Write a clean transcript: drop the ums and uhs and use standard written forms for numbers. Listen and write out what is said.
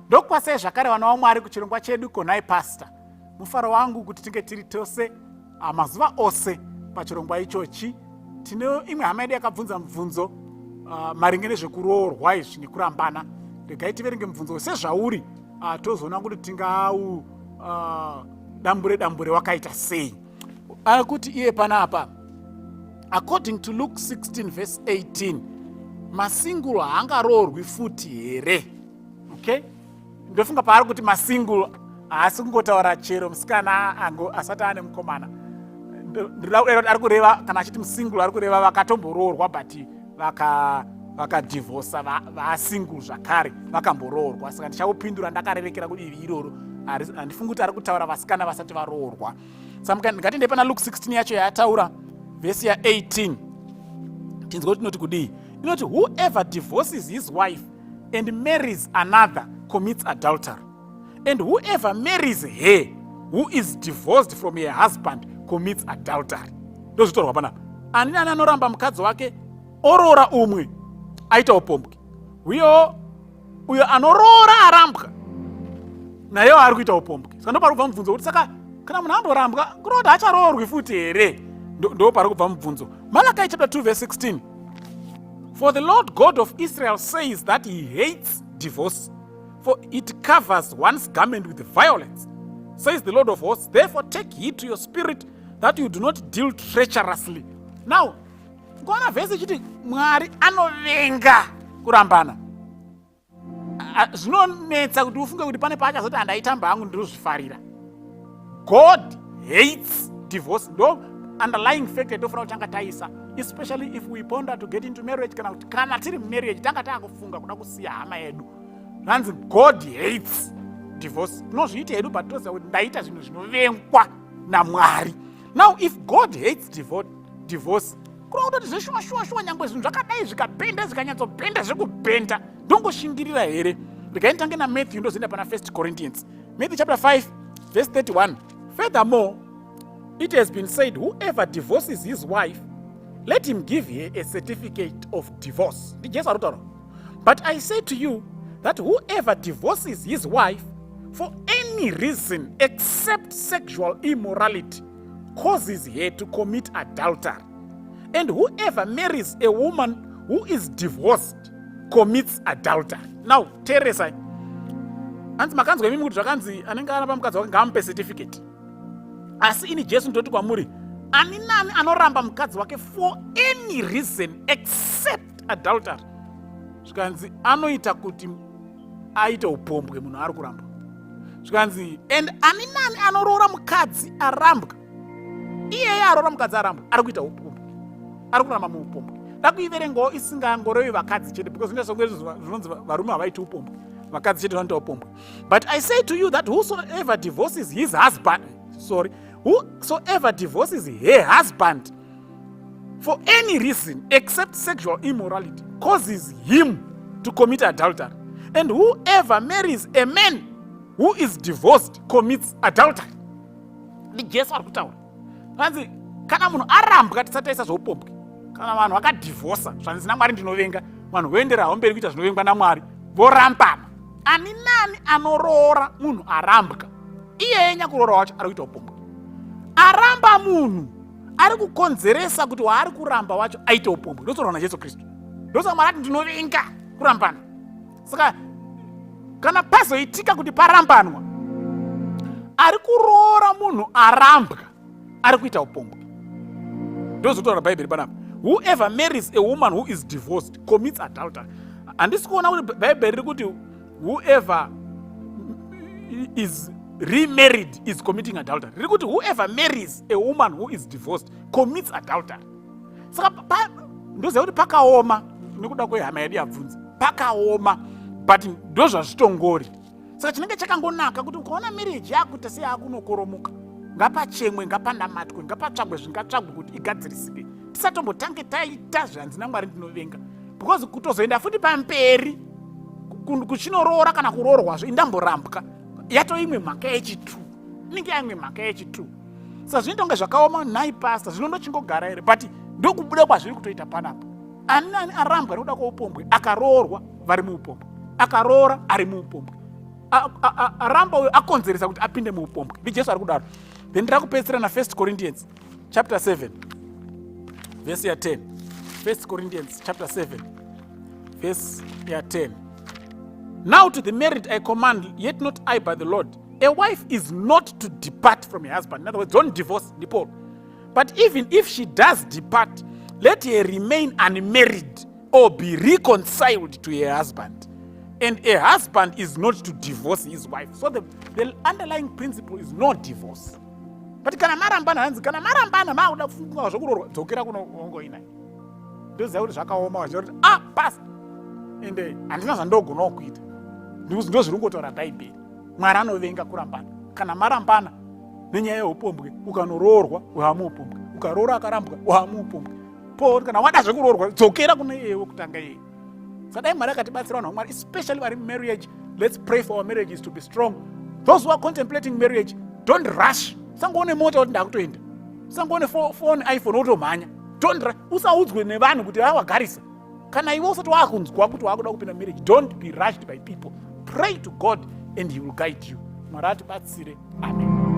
Ndokukwasai zvakare vana vaMwari kuchirongwa chedu Konai Pastor. Mufaro wangu kuti tinge tiri tose mazuva ose pachirongwa ichochi. Tine imwe hama yedu yakabvunza mubvunzo maringe nezvekuroorwa izvi nekurambana. Regai tiverenge mubvunzo sezvauri, tozoona kuti tingau dambure dambure wakaita sei. Ari kuti iye panapa, according to Luke 16 verse 18, masingle haangaroorwi futi here? Okay, ndofunga paari kuti masingle haasi kungotaura chero musikana asati ane mukomana. Ndinoda kudai kuti ari kureva, kana achiti musingle, ari kureva vakatomboroorwa but vakadhivhosa, vasingle zvakare, vakamboroorwa. Saka ndichaupindura ndakarerekera kudivi iroro. Handifungi kuti ari kutaura vasikana vasati varoorwa. Saka ngatiende pana Luke 16 yacho yaataura, vhesi ya18, tinzwe kuti inoti kudii. Inoti, "Whoever divorces his wife and marries another commits adultery, and whoever marries her who is divorced from her husband commits adultery." Ndozvitorwa panapa: ani nani anoramba mukadzi wake oroora umwe aita upombwe, uyo uyo anoroora arambwa nayewo ari kuita upombwe. Saka ndo pari kubva mubvunzo kuti, saka kana munhu amborambwa, kureva kuti hacharoorwi futi here? Ndo pari kubva mubvunzo. Malachi chapter 2 verse 16: "For the Lord God of Israel says that he hates divorce, for it covers one's garment with violence, says the Lord of hosts. Therefore take heed to your spirit, that you do not deal treacherously." Now, kuona vhesi ichiti Mwari anovenga kurambana, zvinonetsa kuti ufunge kuti pane paachazoti, "Handaitamba hangu, ndinozvifarira." God hates divorce. Ndo underlying fact yatofanira kutanga taisa, especially if we ponder to get into marriage, kana kuti kana tiri mumarriage tanga taakufunga kuda kusiya hama yedu. Zvanzi God hates divorce. Tinozviita hedu, but toziva kuti ndaita zvinhu zvinovengwa naMwari. Now, if God hates divorce, kureva kutoti zveshuwa shuwa shuwa, nyangwe zvinhu zvakadai zvikabhenda, zvikanyatsobhenda zvekubhenda, ndongoshingirira here? Regai nditange naMatthew, ndozoenda pana First Corinthians. Matthew chapter 5 verse 31: "Furthermore, it has been said, 'Whoever divorces his wife, let him give her a certificate of divorce.'" NdiJesu ari kutaura. "But I say to you that whoever divorces his wife for any reason except sexual immorality causes her to commit adultery, and whoever marries a woman who is divorced commits adultery." Now teeresai. Hanzi, makanzwa imimi kuti zvakanzi, anenge aramba mukadzi wake ngaamupe certificate. Asi ini Jesu ndoti kwamuri, ani nani anoramba mukadzi wake for any reason except adultery, zvikanzi anoita kuti aite upombwe munhu ari kuramba. Zvikanzi, and ani nani anoroora mukadzi arambwa, iyeye aroora mukadzi arambwa ari kuita upombwe, ari kuramba muupombwe. Dakuiverengawo isingangorevi vakadzi chete, because ndosonge zvinonzi varume havaiti upombwe, vakadzi chete vanoita upombwe. "But I say to you that whosoever divorces his husband," sorry, "whosoever divorces her husband for any reason except sexual immorality causes him to commit adultery, and whoever marries a man who is divorced commits adultery." NdiJesu ari kutaura. Vanzi kana munhu arambwa, tisati taisa zveupombwe, kana vanhu vakadhivhosa, zvanzi naMwari ndinovenga, vanhu voenderawo mberi kuita zvinovengwa naMwari, vorambana, ani nani anoroora munhu arambwa, iyeye nyakuroora wacho ari kuita upombwe. Aramba munhu ari kukonzeresa kuti waari kuramba wacho aite upombwe. Ndotaurwa naJesu Kristu. Ndosaka Mwari ati ndinovenga kurambana. Saka kana pazoitika kuti parambanwa, ari kuroora munhu arambwa ari kuita upombwe. Ndozotaura Bhaibheri panapa: "Whoever marries a woman who is divorced commits adultery." Handisi kuona kuti Bhaibheri riri kuti whoever is remarried is committing adultery. Riri kuti whoever marries a woman who is divorced commits adultery. Saka ndoziva kuti pakaoma nekuda kwehama yedu yabvunza, pakaoma, but ndozvazvitongori. Saka chinenge chakangonaka kuti ukaona marriage yakuita seyakunokoromoka, ngapachemwe, ngapanamatwe, ngapatsvagwe zvingatsvagwe kuti igadzirisike, tisatombotange taita zvanzi naMwari ndinovenga, because kutozoenda futi pamberi kuchinoroora kana kuroorwazve, indamborambwa, yato imwe mhaka yechitu, inenge yaimwe mhaka yechitu. Saka zvinoita kunge zvakaoma, nhai pastor, zvinondochingogara here? But ndokubuda kwazviri kutoita panapa: ani nani arambwa nekuda kweupombwe akaroorwa, vari muupombwe; akaroora, ari muupombwe. Aramba uyo akonzeresa kuti apinde muupombwe. NdiJesu ari kudaro. Then ndira kupedzisira na1 Corinthians chapter 7 verse ya10. 1 Corinthians chapter 7 verse ya10. "Now to the married I command, yet not I but the Lord: a wife is not to depart from her husband." In other words, don't divorce, ndiPaul. "But even if she does depart, let her remain unmarried or be reconciled to her husband. And a husband is not to divorce his wife." So the underlying principle is no divorce. But kana marambana, hanzi kana marambana maakuda kufunga zvokuroorwa, dzokera kunoongoinai. Ndoziva kuti zvakaoma, vaziva kuti, ah, pastor, ende handina zvandogonawo kuita. Ndo zviri kungotaura Bhaibheri. Mwari anovenga kurambana. Kana marambana nenyaya yeupombwe, ukanoroorwa, waamuupombwe. Ukaroora akarambwa, waamuupombwe. Paul, kana wada zvekuroorwa, dzokera kune iye wekutanga iyeye. Sadai Mwari akatibatsira, vanhu vaMwari, especially vari mumarriage. Let's pray for our marriages to be strong. Those who are contemplating marriage, don't rush. Usangoone mota kuti ndakutoenda, usangoone phone, iPhone, wotomhanya. Don't rush. Usaudzwe nevanhu kuti awagarisa. Kana iwe usati waakunzwa kuti waakuda kupinda marriage, don't be rushed by people. Pray to God and He will guide you. Mwari atibatsire. Amen.